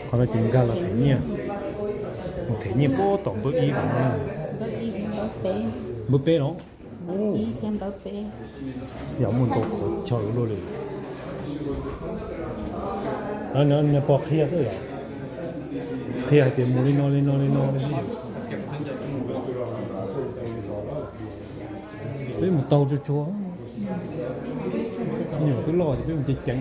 Qhov no ces nkag los them nyiaj, mus them nyiaj puag tom npawb ib los. Npawb peb los. Yog muaj ntau qhov chaw luaj li. Nws pom qhia xwb yom, qhia hais tias mus li no li no li no li xwb. Peb mus taug tsuag tsuag, nyuam twb loj ces peb mus ceev ceev.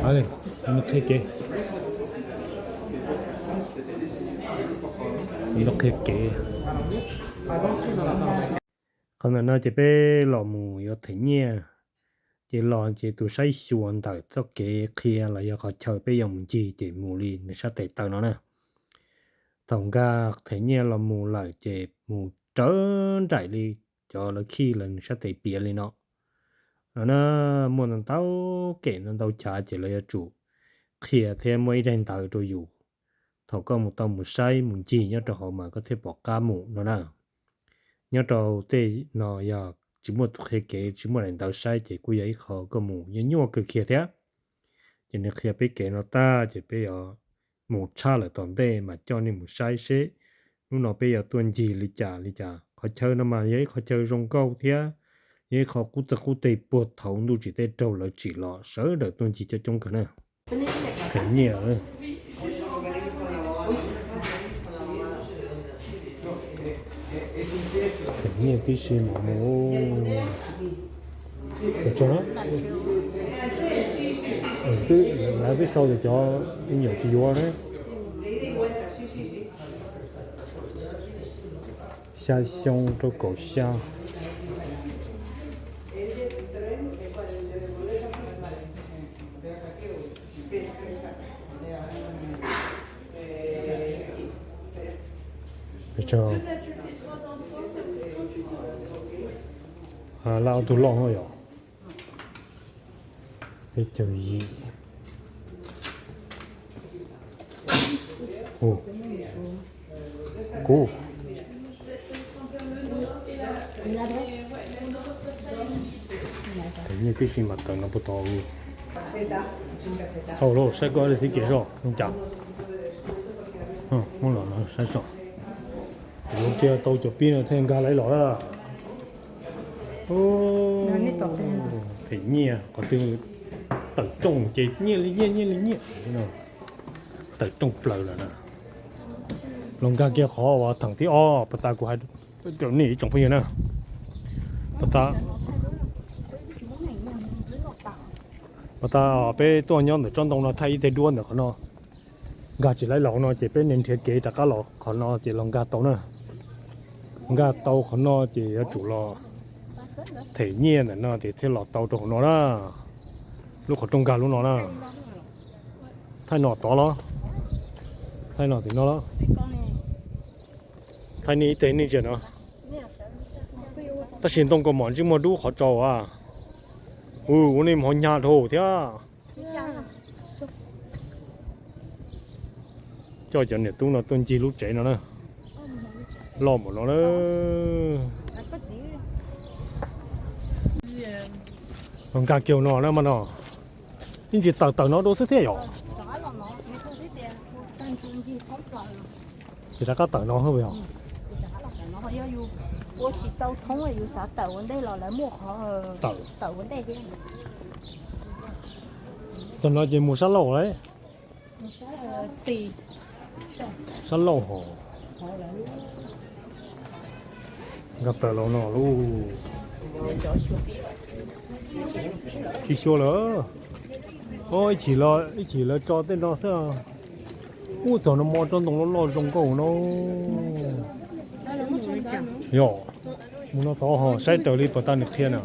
Nws qhia kev, nws qhia kev. Qhov ntawm no ces peb los mus yuav them nyiaj, ces los ces tus saib xyuas ntawm txoj kev qhia los yog qhov chaw peb yuav mus ncig ces mus li nws sab tes taw no na. Thaum nkag them nyiaj los mus lawm ces mus rawv nraim li cov lawv khij lawv nws sab tes piav li no. No na, muaj ntau ntau kem ntau ntau chav ces lawv yuav tsum qhia thiab muaj ib daim ntawv rau yus. Thaum koj mus tau mus saib mus ncig nyob rau hauv mas koj thiaj pom qab mus no na. Nyob rau tej no yog tsis muaj tus qhia kev tsis muaj daim ntawv saib ces kuj yog ib qho koj mus nyuaj nyuaj kawg kiag thiab. Ces nws qhia peb kev no tag ces peb yuav mus tshaj lawm tom ntej mas coj nej mus saib seb hnub no peb yuav tuaj ncig li cas li cas. Qhov chaw no mas yog ib qhov chaw zoo nkauj thiab yog ib qho qub txawg qub teg puag thaum ntuj tsim teb raug lawv tsim los sawv daws tuaj ncig coob coob kawg na. Them nyiaj, them nyiaj tib si mas mus. Twb, lawv twb sau tias cov me nyuam tsis yuav na. Xya xyoo rau kaum xya. Laj ob tug loj no yom. Peb caug yim. Kuv, them nyiaj tib si mas tawm no puag tod. Tau lauj, saib koj li thib kev soj zoo cas. Muab los no saib soj. Kuv tias tau cov pib no thiaj nkag lawv los na. Them nyiaj qhov twg tawm rooj ces nyiaj li nyiaj, nyiaj li nyiaj. Tawm rooj plaws lawm na. Los nkag kiag qhov uas theem thib ob, pas tas kuv hais rau nej ib tsoom phooj ywg na. Pas tas, pas tas peb tuaj nyob ntawm tsob ntoo no thaij ib teg duab ntawm qhov no. Nkag tsis laib los no ces peb nrhiav kev rov qab los qhov no ces los nkag tau na. Nkag tau qhov no ces yuav tsum los them nyiaj ntawm no ces thiaj los tau rau hauv no na. Lub qhov rooj nkag lub no na. Thaij no tod los? Thaij no tim no los? Thaij nej ib teg nej ntsia no. Tab sis ntoo kaus mom ntsej muag dub qhov tsaus a. Ua nej mus hauv nyha dhau thiab. Coj cov niam tub no tuaj ncig lub tsev no na. Loj npaum no na. Los nkag kiag no na mas no. Ib ntsis tawm tawm no dua xwb thiab yom. Ces rov qab tawm no yog. Ua tsis tau thoob yus xav tawm ua ntej los lawv muaj qhov tawm ua ntej thiab. Txog no ces mus sab laug lawm. Sab laug hos. Nkag plaws los no lauj. Tsis xyuas lawm. Ib chim lawv tso tej no xwb. Ub, txog no muaj tsob ntoo loj loj zoo nkauj no. Yog, mus no tod ho saib raws li puas tas nws qhia na.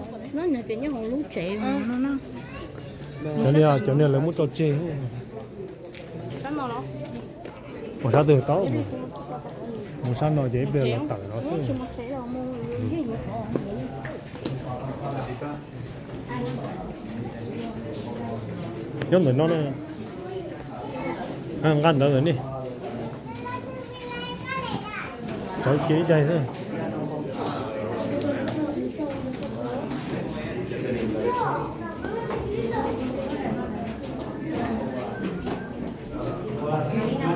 Cov niag, cov niag lawv muab tso tseg. Mus sab twg tau, mus sab no ces ib pliag los tawm no xwb. Nyob ntawm no, nqa ntawd ntawm ne. Tsawv kiag ib daig xwb.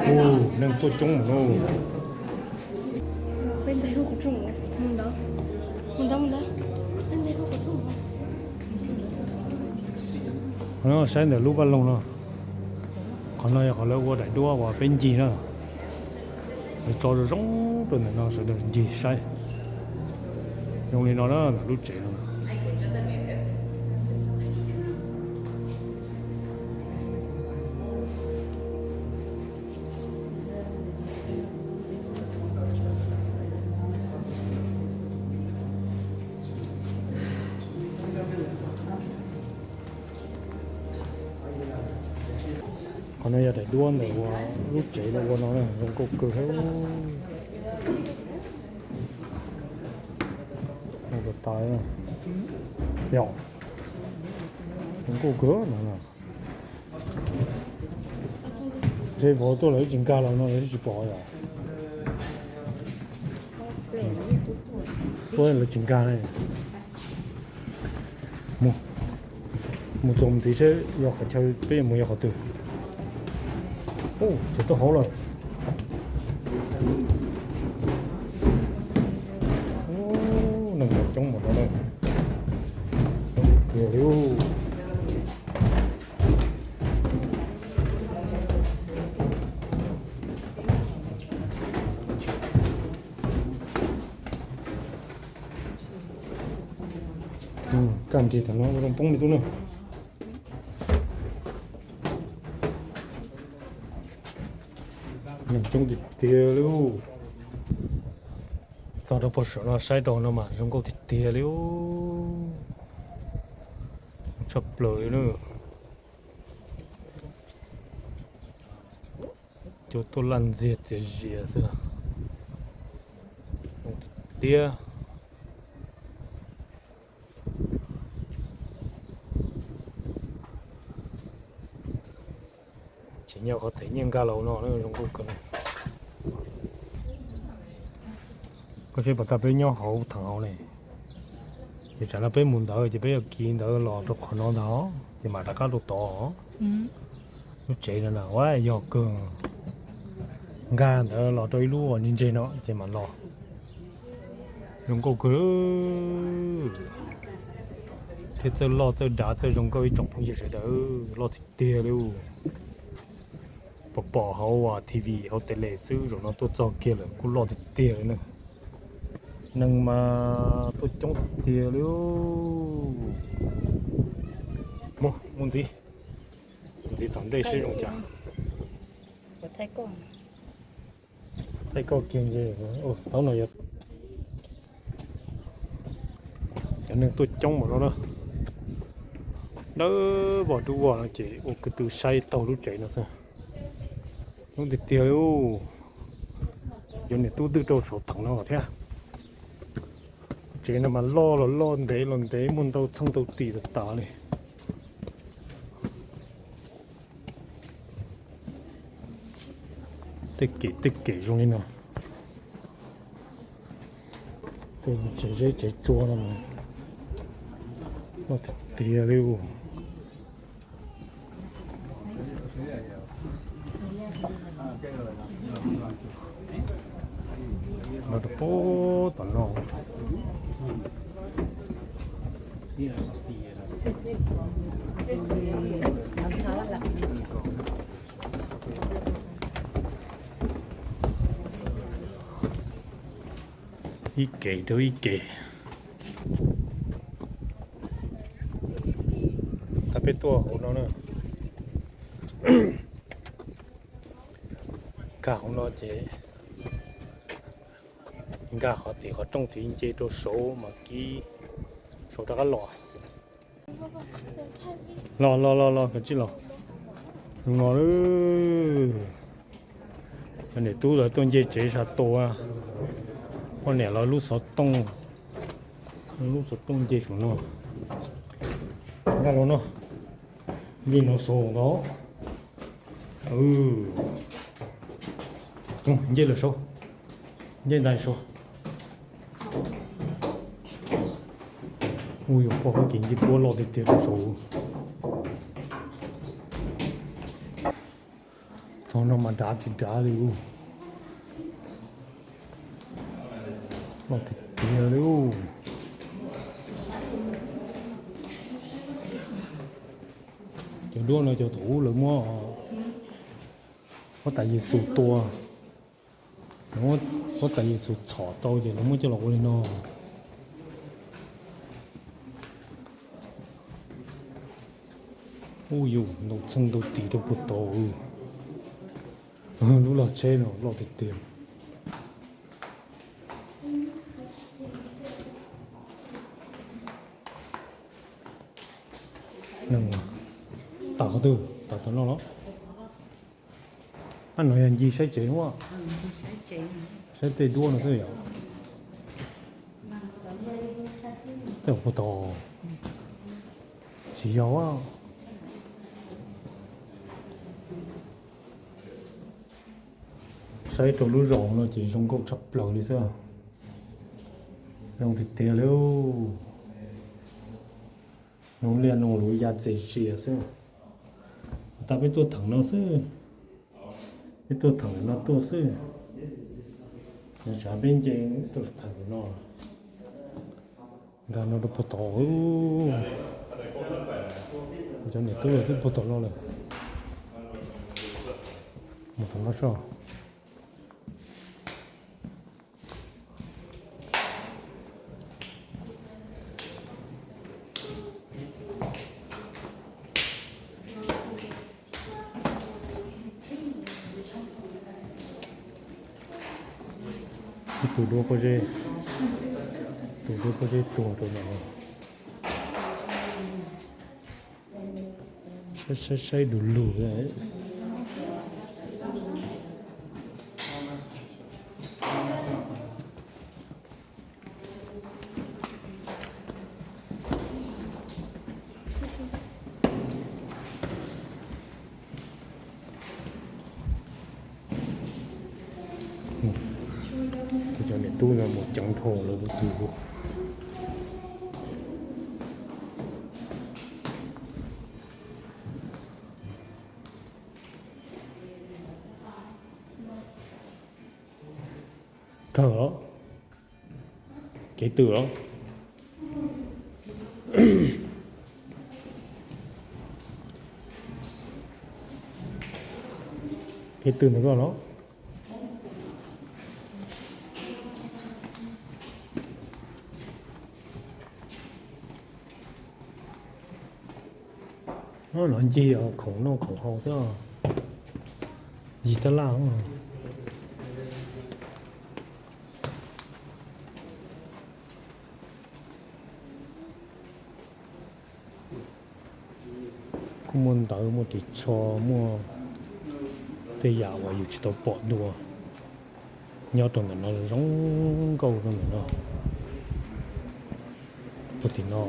Ub, neeg tuaj coob mus no. Saib ntawm lub vaj loog no. Qhov no yog qhov lawv ua daim duab uas peb ncig na. Lawv tso zoo zoo rau ntawm no sawv daws ncig saib. Zoo li no na, ntawm lub tsev no. Qhov no yog daim duab ntawm uas lub tsev lawv ua no na, zoo nkauj kawg. Yog, zoo nkauj kawg no. Ntshe vauv tuaj lawv tsis nkag los no lawv tsis pom yom. Tuaj lawv tsis nkag ne. Mus txog mus ntxiv seb yog qhov chaw peb yuav mus yog qhov twg. Ub, tseem tuaj hauv lawm. Neeg coob mus no na. Tiag li. Kaj ntsis thaum no ua zoo poob li tub na. Neeg coob tiag tiag li. Txog rau pem saum no saib rau no mas zoo nkauj tiag tiag li. Tshaj plaws li na. Cua tuaj laj ntxiag txias zias xwb. Zoo tiag tiag. Tseem nyob qhov them nyiaj nkag los no zoo nkauj kawg. Koj saib puas tau peb nyob hauv theem hauv ne. Ces tsam no peb mus ntawd ces peb yuav kiv ntawd los rau qhov no ntag, ces mam rov qab rau tod. Lub tsev no na ua yog kawg, nkag ntawd los rau ib lub uas ntse ntse no ces mam los. Zoo nkauj kawg. Thiab txawj loj txawj dav txawj zoo nkauj ib tsoom phooj ywg sawv daws, loj tiag tiag li. Pom pom hauv TV hauv tele xwb, zaum no tuaj txog kiag lawm kuj loj tiag tiag li na. Neeg mas tuaj coob tiag tiag li. Mus mus ntxiv, mus ntxiv tom ntej seb zoo cas. Thaij koj kiag nce, thaum no yog cov neeg tuaj coob npaum no na. Dawb vog dub vog no ces ua ko tw saib taug lub tsev no xwb. Zoo tiag tiag li. Yuav niam tub twg rau saum teem no thiab. Tsev no mas loj los loj ntev los ntev muaj ntau txheej ntau tim tas tas li. Tej kem tej kem zoo li no. Tej tsev zeb tsev tsua no loj tiag tiag li. Los rau pem tom no. Ib kem rau ib kem. Tab peb tuaj hauv no na. Nkag hauv no ces nkag qhov tim qhov rooj tid nce rau saud mas kib saud rov qab los. Los los los los, kav tsij los. Zoo no lawm. Niam tub lawv tuaj nce tsev sab tua. Poj niam lawv lub xov tooj, lub xov tooj nce saum no. Nkag los no, nce no saud ntag. Nce lawm saud, nce ntais saud. Ua yog pom qhov kev nce puab loj tiag tiag rau saud. Txog no mas dav tsis dav li. Loj tiag tiag li. Cov duab no cov thaum ub lawv muab Huab Tais Yes Xus tua, lawv muab Huab Tais Yes Xus txhom tau ces lawv muab coj los ua li no. Ub yus ntau txheej ntau tis rau puag tod. Lub lag tsheb no loj tiag tiag. Tas qhov twg? Tas tom no los? Ab, no yog ncig saib tsev ua, saib tej duab no xwb yom. Tej puag tod tsis yog. Saib rau lub zos no ces zoo nkauj tshaj plaws li xwb. Zoo tiag tiag li. Noog liaj noog luv ya txias zias xwb. Tag peb tuaj theem no xwb, peb tuaj theem no tuaj xwb. Tsam peb nce tuaj theem no, nkag no rau puag tod. Cov niam tub twb puag tom no lawm. Mus tom no soj. Ib tug duab pob zeb, tus duab pob zeb tuag rau no. Saib saib saib du lug. Cov niam tub no mus ceev dhau lawv tus twg. Kawg los? Kev twg los? Kev twg ntawm koj los? Los ncig khoom noj khoom haus xwb. Ncig tab laj. Kuj muaj ntawv, muaj ris tsho, muaj tej yam uas yus tsis tau pom dua nyob rau ntawm no, zoo nkauj rau ntawm no. Puag tim no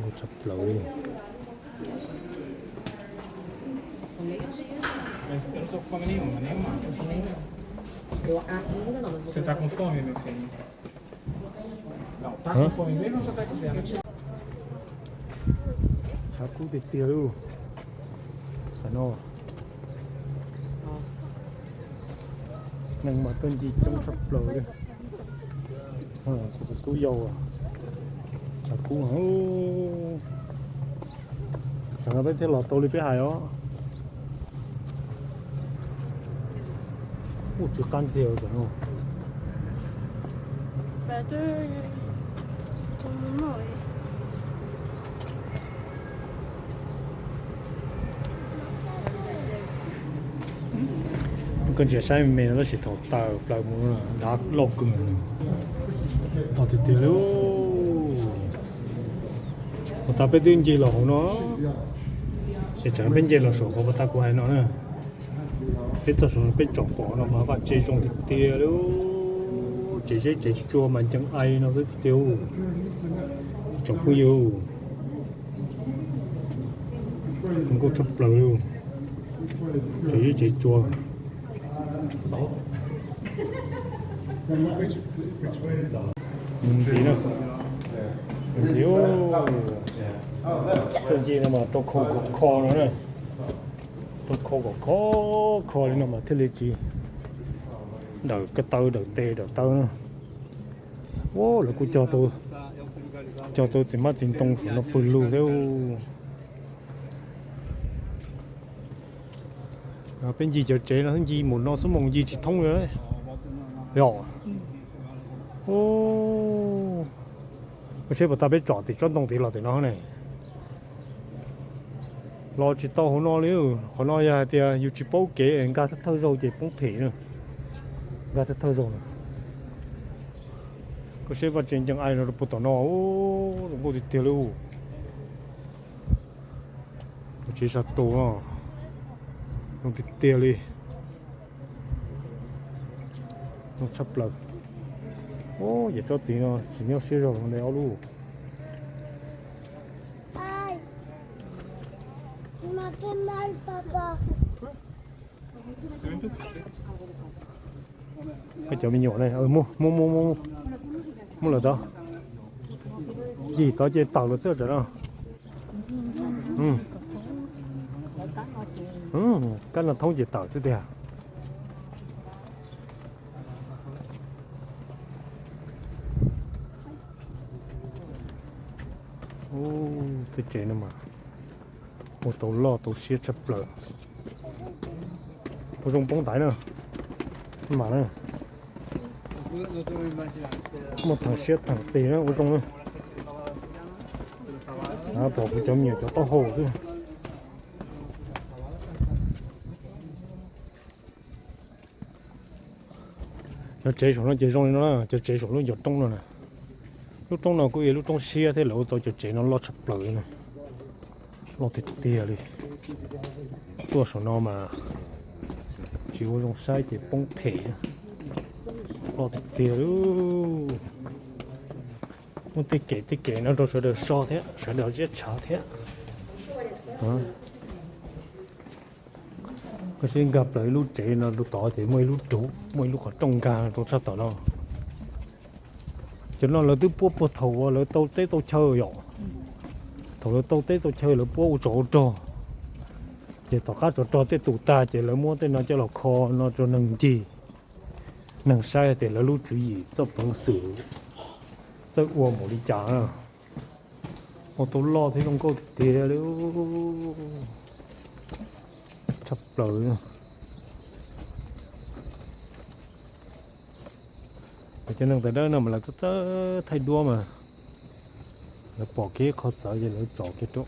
nkauj tshaj plaws li. Tshav kub tiag tiag li. Tam no neeg mas tuaj ncig coob tshaj plaws li. Kuv tus tub yau, tshav kub heev. Tam no peb thiaj los tau li peb hais os. Ub, tsw qab ntxiag tam no. Koj ntsia saib me me no tab sis thaum tawm plaws mus dav loj kawg. Loj tiag tiag li. Puag ta peb twb ncig los hauv no, es tsam peb nce los saum qhov puag ta kuv hais no na. Peb txog saum no peb tsom pom no mas vaj tse zoo tiag tiag li. Tsev zeb tsev tsua mas ncees ai no xwb tiag tiag. Tsoom phooj ywg, zoo nkauj tshaj plaws li. Tsev zeb tsev tsua. Mus ntxiv na, mus ntxiv. Tuaj ncig no mas rau khau kom kho no na, rau khau kom kho, kho li no mas thiaj li tsis dawm ko taw dawm tes dawm taw na. Ua lawv kuj cog tau txiv hmab txiv ntoo saum no pw lug thiab. Peb ncig cov tsev no ncig mus no xub moos ncig tsis thoob li. Yog, ua, seb puas tau peb tsom tim tsob ntoo tid los tim no ne. Los tsis tau hauv no li. Qhov no yog hais tias yus tsis paub kev nkag thawj thawj zaug ces poob phem na. Nkag thawj thawj zaug na. Koj seb vaj tsev ncees ai no rau puag tom no, zoo nkauj tiag tiag li. Tsev sab tus no zoo tiag tiag li, zoo tshaj plaws. Ces tsob txiv no tsis nyob siab zog li ob lub. Cov me nyuam ne, muab, muab, muab, muab lawm tod. Yim tod ces tawm lawm xwb tam no. Kab no thoob ces tawm xwb tiag. Tej tsev no mas ua tau loj tau siab tshaj plaws. Puas zoo poob ntaiv na, mam na. Muaj theem siab theem tis na ua zoo na. Pom kuv cov me nyuam cov taub hau xwb. Cov tsev saum no ces zoo li no, cov tsev saum lub ncov roob no na. Lub roob no kuj yog lub roob siab thiab lawv ua tau cov tsev no loj tshaj plaws li na. Loj tiag tiag li. Tuaj saum no mas tsis ua zoo saib ces poob phem. Loj tiag tiag li. Muaj tej kem tej kem no rau sawv daws so thiab sawv daws ziab tshav thiab. Koj seb nkag plaws ib lub tsev no rau tod ces muaj ib lub ruv, muaj ib lub qhov rooj nkag rau sab tom no. Cov no lawv twb puab puag thaum uas lawv tau teb tau chaw yom. Thaum lawv tau teb tau chaw lawv puab ua tsov ua rog, ces tom qab tsov rog tej tus tag ces lawv muab tej no coj los kho no rau neeg ncig, neeg saib tias lawv lub tswv yim txoj peev xwm txawj ua npaum li cas. Ua tau loj thiab zoo nkauj tiag tiag li, tshaj plaws. Cov neeg tawv dawb no mas lawv txawj txawj thaij duab mas, lawv pom kev qhov txawv ces lawv tsom kiag rau,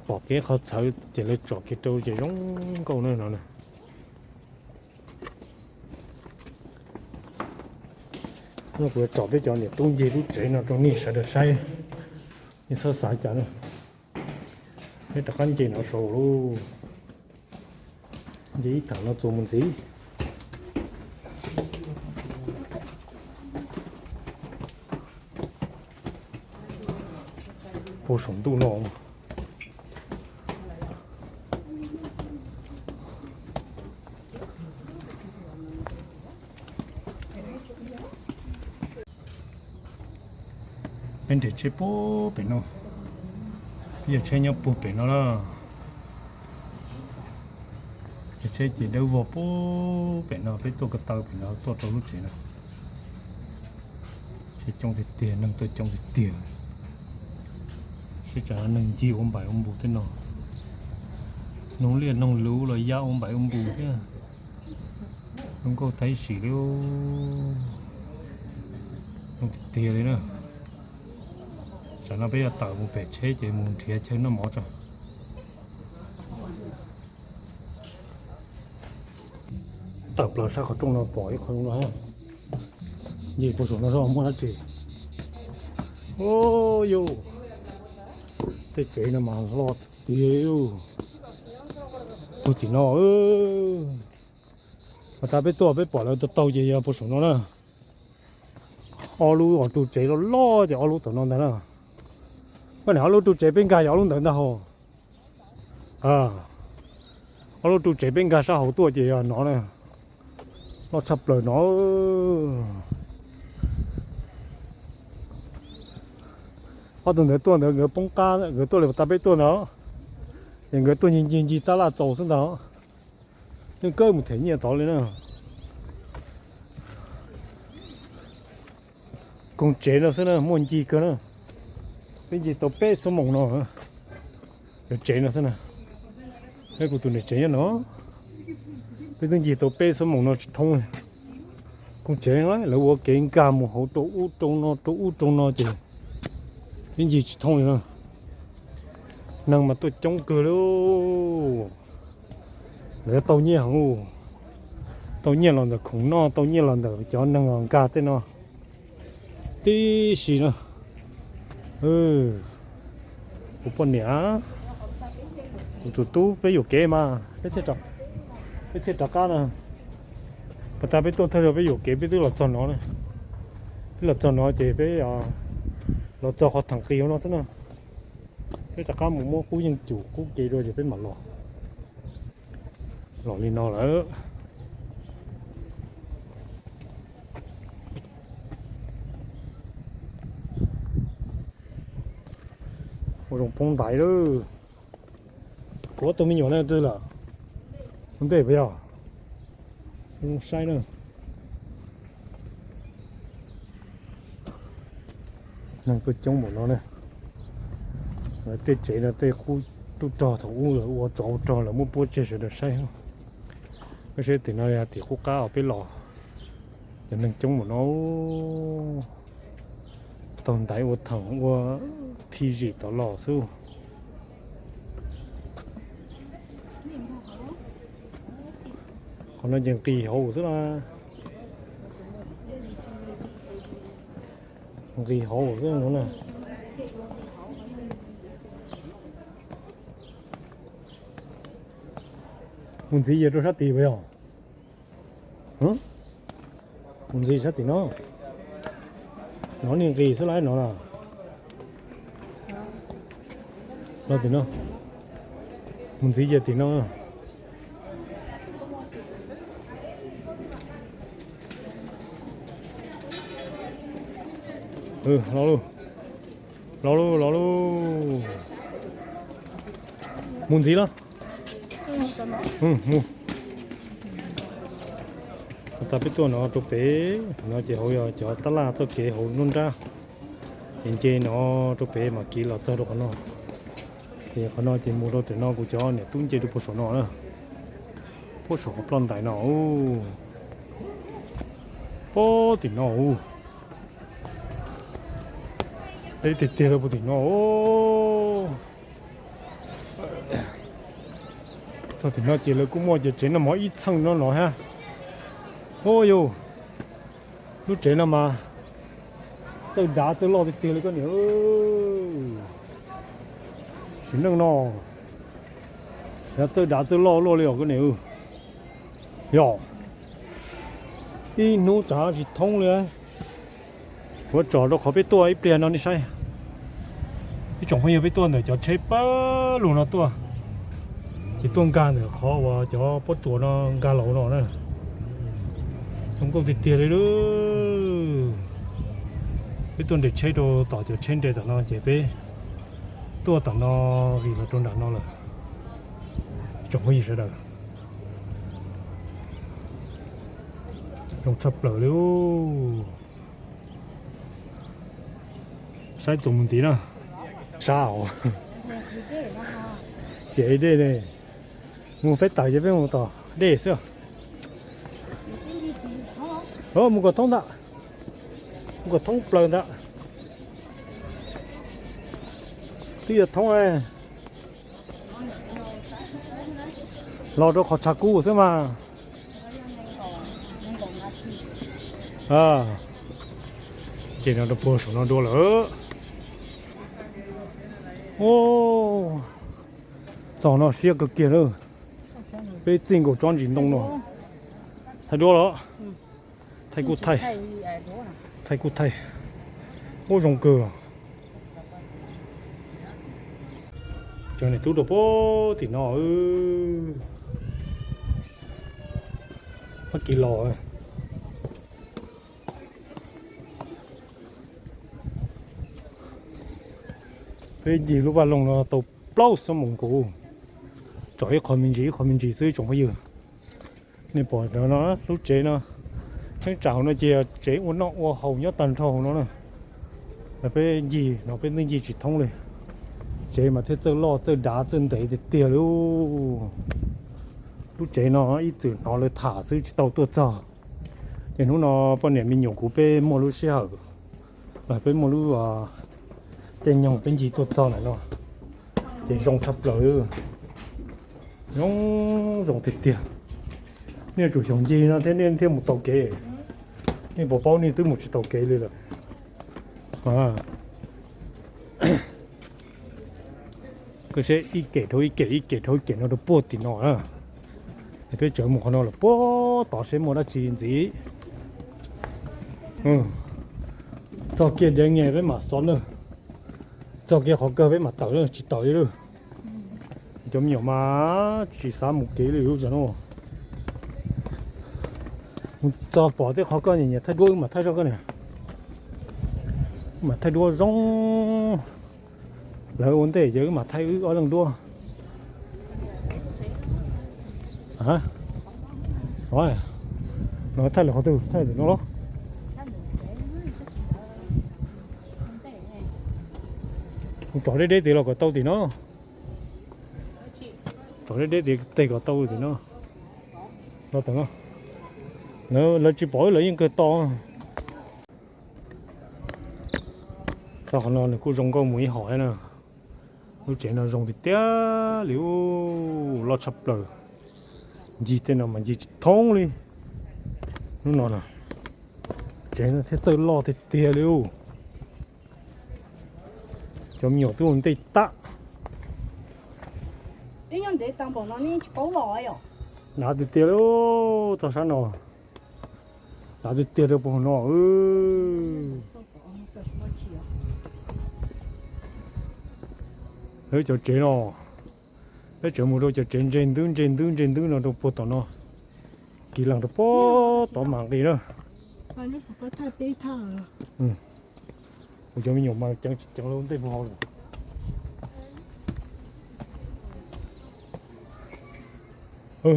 pom kev qhov txawv ces lawv tsom kiag rau ces zoo nkauj na no na. No kuv yuav tsom peb cov niam tub ncig lub tsev no rau nej sawv daws saib, nej txhob xav cas na. Peb rov qab nce no saud lauj, nce ib thaj no txuas mus ntxiv. Puag saum ntuj no. Peb nres tsheb puag pem no, peb yog tsheb nyob puag pem no na. Cov tsheb ces dawb vog puag pem no, peb tuaj ko taw pem no tuaj rau lub tsev no. Tsheb coob tiag tiag, neeg tuaj coob tiag tiag. Seb tsam neeg ncig ua npaim ua npus tej no, noog liaj noog luv los ya ua npaim ua npus thiab. Zoo nkauj tab sis li, zoo tiag tiag li na. Tsam no peb yuav tawm mus pem tsheb ces mus nrhiav chaw noj mov tso. Tawm plaws sab qhov rooj no pom ib qho zoo no, nce puag saum no zoj muaj dab tsi. Yus, tej tsev no mas loj tiag. Puag tim no, mas tas peb tuaj peb pom lawv tau taug ces yog puag saum no na. Ob lub os, ru tsev loj loj ces ob lub tom no ntag na. Koj niam, ob lub ru tsev peb nkag yog ob lub ntawd ntag hos. Ob lub ru tsev peb nkag sab hauv tuaj ces yog no na. Loj tshaj plaws no. Ob tug ntawd tuaj ntawd nkawd poob qab, nkawd tuaj li pas tas peb tuaj ntawd, ces nkawd tuaj ncig ncig ncig tab laj txaus xwb ntag. Yeej kawg mus them nyiaj tod li na. Koog tsev no xwb na, muaj ncig kawg na. Peb ncig tau peb xuab moos no, cov tsev no xwb na. Peb kuv tus niam tsev nyob no, peb twb ncig tau peb xuab moos no tsis thoob li. Koog tsev lawv ua kev nkag mus hauv rau ub rau no rau ub rau no ces peb ncig tsis thoob li na. Neeg mas tuaj coob kawg li. Lawv tau nyiaj heev, tau nyiaj los ntawm khoom noj, tau nyiaj los ntawm cov neeg nkag tej no tib si na. Kuv poj niam, kuv tus tub peb yuam kev mas peb thiaj rov qab na. Pas tas peb tuaj thawj zaug peb yuam kev peb twb los txog no, peb los txog no ces peb los txog qhov theem qis no xwb na. Peb rov qab mus muab qub yeej cum qub kev dua ces peb mam los. Los li no lawm. Ua zoo poob ntaiv lawm. Kuv ob tug me nyuam na twg lawm? Ua ntej puas yog? Zoo saib na. Neeg tuaj coob npaum no na. Lawv tej tsev no tej qub tub rog thaum ub lawv ua tsov ua rog lawv muab puab tseg sawv daws saib. Peb saib tim no yog tim qub qab uas peb los, cov neeg coob npaum no. Taug ntaiv ua theem ua thij zim tom los xwb. Qhov no ces nqis hauv xwb na. Nqis hauv xwb no na. Mus ntxiv yog rau sab tid puas yog? Mus ntxiv sab tim no. No niag nqis xwb lawm no na. Los tim no. Mus ntxiv yog tim no. Los lauj, los lauj, los lauj. Mus ntxiv los. Mus. Txog tas peb tuaj no rau pem no ces hauv yog cov tab laj txoj kev hauv nruab nrab. Ces nce no rau pem mam kiv los txog rau qhov no. Ces qhov no ces mus rau tim no kuv cov niam tub nce rau puag saum no na. Puag saum qhov ploj ntais no. Puag tim no. Peb tiag tiag rau puag tim no. Txog tim no ces lawv kuj muaj cov tsev noj mov ib txheej no no hab. Ua yus, lub tsev no mas txawj dav txawj loj tiag tiag li koj niam. Sim neej no yog txawj dav txawj loj luaj li os koj niam. Yog ib hnub tsav tsis thoob li. Kuv tsom rau qhov peb tuaj ib pliag no nej saib. Ib tsoom phooj ywg, peb tuaj ntawm cov tsheb pawg lug no tuaj, ces tuaj nkag ntawm qhov uas cov pob tsuas no nkag los no na. Zoo nkauj tiag tiag li lawm. Peb tuaj nres tsheb rau tom cov tsheb nres tom no ces peb tuaj tom no vim los rau nram no lawm. Tsoom phooj ywg sawv daws, zoo tshaj plaws li. Saib txuas mus ntxiv na. Sab hauv. Xiam ib dej ne. Mus peb tawm ces peb mus tom dej xwb. Mus kom thoob ntag. Mus kom thoob plaws ntag. Twb yuav thoob. Los rau qhov tshav kub xwb mas. Ces no rau puag saum no dua lawm. Txog no siab kawg kiag lawm. Peb txij nkaus tsob ntsis ntoo no. Thaij duab los? Thaij kuj thaij. Thaij kuj thaij. Ub, zoo kawg. Cov niam tub rau puag tim no. Pab kiv los. Peb ncig lub vaj loog no tau plaub xuab moos nkaus, tsom ib qho me ntsis ib qho me ntsis xwb tsoom phooj ywg. Nej pom no lub tsev no, cheeb tsam hauv no ces tsev ua noj ua haus nyob tag nrho hauv no na. Peb ncig no peb twb ncig tsis thoob li. Tsev mas thiaj txawj loj txawj dav txawj ntev tiag tiag li. Lub tsev no ib txwm hnov lawv tham xwb tsis tau tuaj txog. Ces hnub no poj niam me nyuam kuv peb muaj lub sij hawm, peb muaj lub caij nyoog peb ncig tuaj txog ntawm no, ces zoo tshaj plaws. Zoo, zoo tiag tiag. Nej tsum xyov ncig no thiab nej thiaj mus taus kev. Nej puas paub nej twb mus tsis taus kev li lawm. Koj saib ib kem dhau ib kem ib kem dhau ib kem no rau puag tim no na. Peb tseem mus qhov no lawm puag tod seb muaj dab tsi ntxiv. Txog kiag dev nge peb mam xov na. Txog kiag qhov kawg peb mam tawm na, tsis tawm li lawm. Cov me nyuam mas tsis xav mus kev li lub zos no. Mus txog pom tej qhov koj nyiam nyiam thaij duab wb mam thaij zoj koj niam. Wb mam thaij duab zoo. Lawv ua ntej ces wb mam thaij wb ob leeg duab. No thaij lawm qhov twg, thaij tim no los? Tsom deb deb tim los kom tau tim no. Tsom deb deb tim tes kom tau tim no. Lawv tsis pom wb lawv yeej kawg to. Txog qhov no nws kuj zoo nkauj mus ib hom na. Lub tsev no zoo tiag tiag li, loj tshaj plaws. Ncig tej no mas ncig tsis thoob li. Lub no na, tsev no thiaj txawj loj tiag tiag li. Cov me nyuam twb ua ntej tag. Dav tiag tiag li, txog sab no. Dav tiag tiag rau puag no. Lawv cov tsev no, peb tseem mus rau cov tsev ntse ntwb ntse ntwb ntse ntwb no rau puag tom no. Kiv lees rau puag tod mam nqis na. Kuv cov me nyuam mas ceev tsis ceev lawm ntej puag hauv lawm.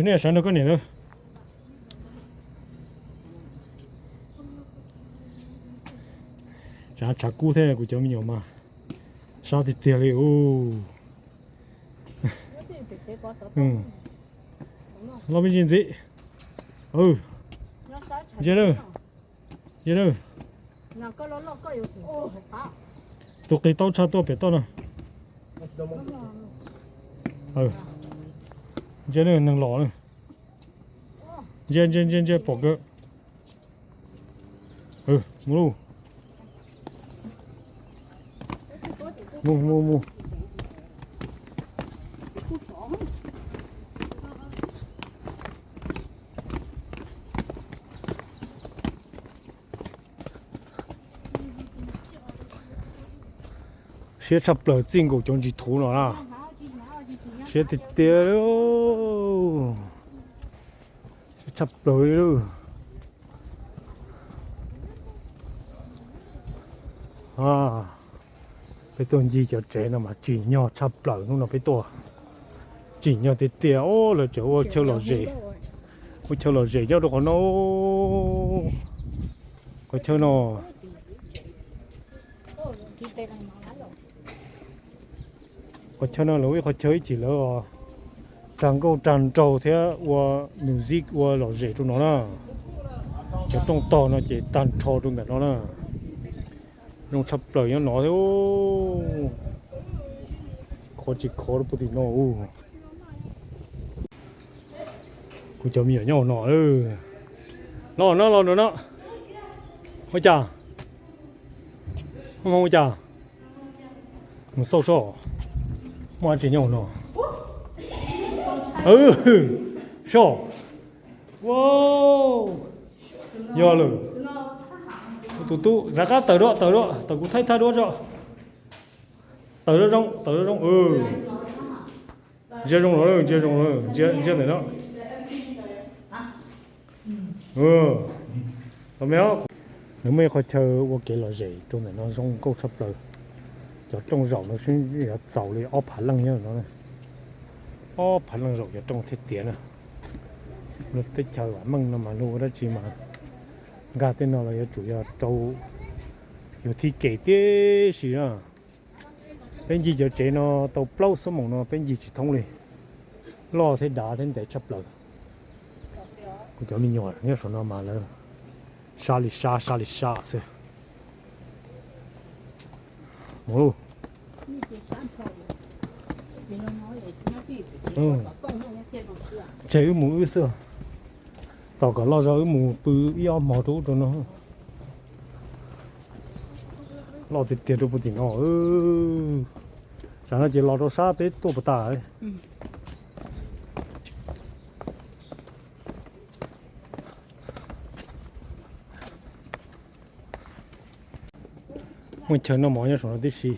Nej sawv nrog koj niam na. Tshav tshav kub thiab kuv cov me nyuam mas sab tiag tiag li. Loj me ntsis ntxiv. Ntsia lawm, ntsia lawm. Tus qis taub tshaj tuaj pem toj no. Ntsia lawm, neeg los lawm. Ntsia ntsia ntsia ntsia pom kawg. Mus lauj. Mus mus mus. Siab tshaj plaws txij nkaus cov ntsis thuv no na. Siab tiag tiag. Siab tshaj plaws li. Peb tuaj ncig cov tsev no mas tsim nyog tshaj plaws hnub no peb tuaj. Tsim nyog tiag tiag, lawv tseem ua chaw lom zem, ua chaw lom zem nyob rau qhov no. Qhov chaw no, qhov chaw no lawv ua ib qhov chaw ib chim lawv rag nkauj rag nraug thiab ua music ua lom zem rau no na. Cov rooj tog no ces tag nrho rau ntawm no na. Zoo tshaj plaws nyob no thiab. Khov tsis khov rau puag tim no. Kuv cov me nyuam nyob hauv no. Los no los no no. Ua cas? Hmoob ua cas? Mus xauj soj. Muaj dab tsi nyob hauv no? Soj. Yog lawm. Tus tub rov qab tawm dua, tawm dua, tawm kuv thaij thaj duab tso. Tawm zoo zoo, tawm zoo zoo. Ntsia zoo los, ntsia zoo los, ntsia ntawm no. Nws muaj ib qhov chaw ua kev lom zem rau ntawm no zoo nkauj tshaj plaws. Cov rooj zaum no sib yuav txaus li ob phav leej nyob no. Ob phav leej zaum cov rooj thiaj tiav na. Lub teb chaws vam meej no mas luag ua dab tsi mas nkag tej no los yuav tsum yog rau, yuav thib kev tib si na. Peb ncig cov tsev no tau plaub xuab moos no peb ncig tsis thoob li. Loj thiab dav thiab ntev tshaj plaws. Kuv cov me nyuam nyob saum no mas lawv sab li sab, sab li sab xwb. Mus, tseg wb mus wb xwb. Tos kom loj zog wb mus pw ib ob hmo rau ub rau no. Loj tiag tiag rau puag tim no. Tsam no ces los rau sab peb tuaj puas tas. Muaj chaw noj mov nyob saum no tib si.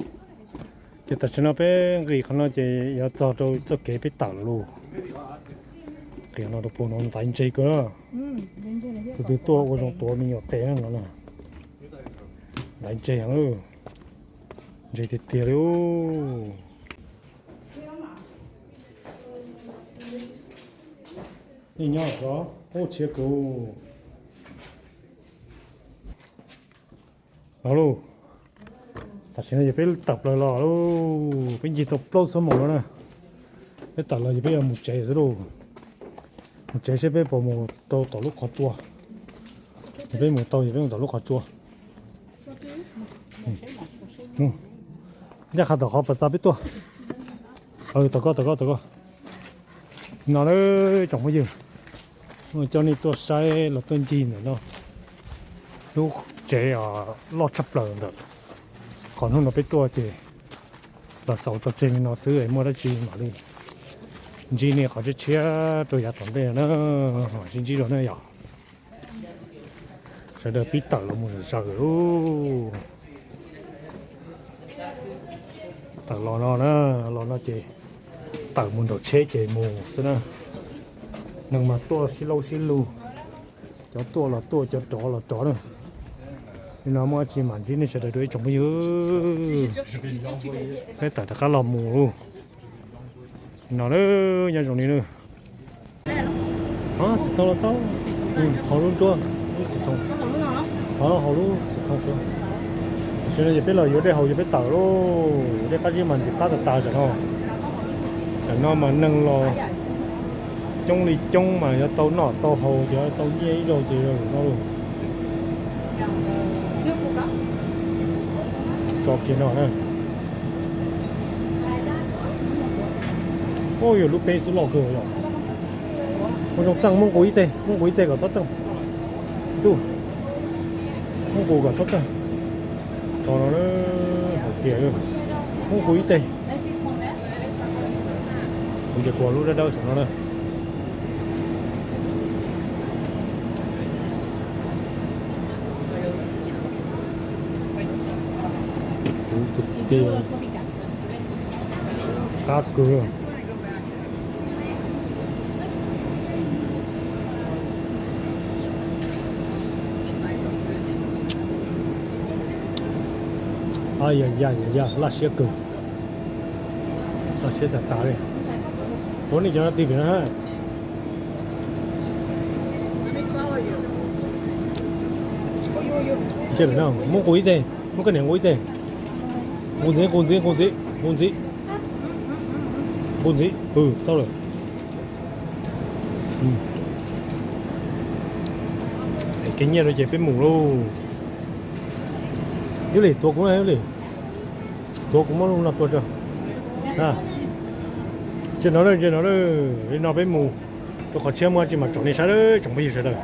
Ces tam sim no peb nqis qhov no ces yuav txog rau txoj kev peb tawm lawm lauj. Nqis no rau puag no ntaiv ntseg kawg na. Tus twg tuaj ua zoo tuav me nyuam tes no na. Ntaiv ntseg heev, ntseg tiag tiag li. Yeej nyob os, ub tshiab kuv. Los lauj, tam sim no ces peb tawm plaws los lauj, peb ncig tau plaub xuab moos no na. Peb tawm los ces peb yuav mus tsev xwb lauj. Mus tsev seb peb puas mus rau tom lub qhov tsua. Ces peb mus tau ces peb mus tom lub qhov tsua. Ncaj qha tom qhov pas tas peb tuaj. Tom koj, tom koj, tom koj. No na, tsoom phooj ywg, coj nej tuaj saib los tuaj ncig ntawm no. Lub tsev loj tshaj plaws ntawm qhov hnub no peb tuaj ces los xaus tso tseg li no xwb es muaj dab tsi mam li ntsib nej qhov tshiab tshiab rau yav tom ntej na. Mam sib ntsib dua na yom. Sawv daws pib tawm los mus zom zaws lauj. Tawm los no na, los no ces tawm mus nraum tsheb ces mus xwb na. Neeg mas tuaj sib laub sib lug, cov tuaj los tuaj, cov rov los rov na. Li no muaj dab tsi mam ntsib nej sawv daws dua ib tsoom phooj ywg. Peb tawm rov qab los mus lauj. No na, nyob zoo li na. Xim thoob los tau, qhov lub ntsuab, lub xim thoob, hauv lub xim thoob xwb. Tam sim no ces peb los yuav dej haus ces peb tawm lauj, dej qab zib mas ntxim qab tas tas tam no. Tam no mas neeg los coob li coob mas yuav tau noj tau haus ces tau nyiaj ib zaug ces yog zaum no lauj. Tso kiag no na. Ub, yog lub peb xub loj kawg yom. Ua zoo txeej, muab nqus ib teg, muab nqus ib teg kom txhob txeej. Ntuj, muab nqus kom txhob txeej. Tso no, hauv tiag, muab nqus ib teg. Kuv ces kuv lub dawb dawb saum no na. Kuv tus tiag, qab kawg. Ay ya ya ya, laj siab kawg. Laj siab tas tas li. Ua nej cov no tig pem no ha. Ntshe pem no, muab nqus ib teg, muab koj niam nqus ib teg. Nqus ntxiv, nqus ntxiv, nqus ntxiv, nqus ntxiv. Nqus ntxiv, tau lawm. Kev nyiaj rau ces peb mus lauj. Yub Lis, tuav kuv na Yub Lis. Tuav kuv muab lub no tua tso. Ntsia no, ntsia no, li no peb mus rau qhov tshiab, muaj dab tsi mas tsom nej saib tsoom phooj ywg sawv daws.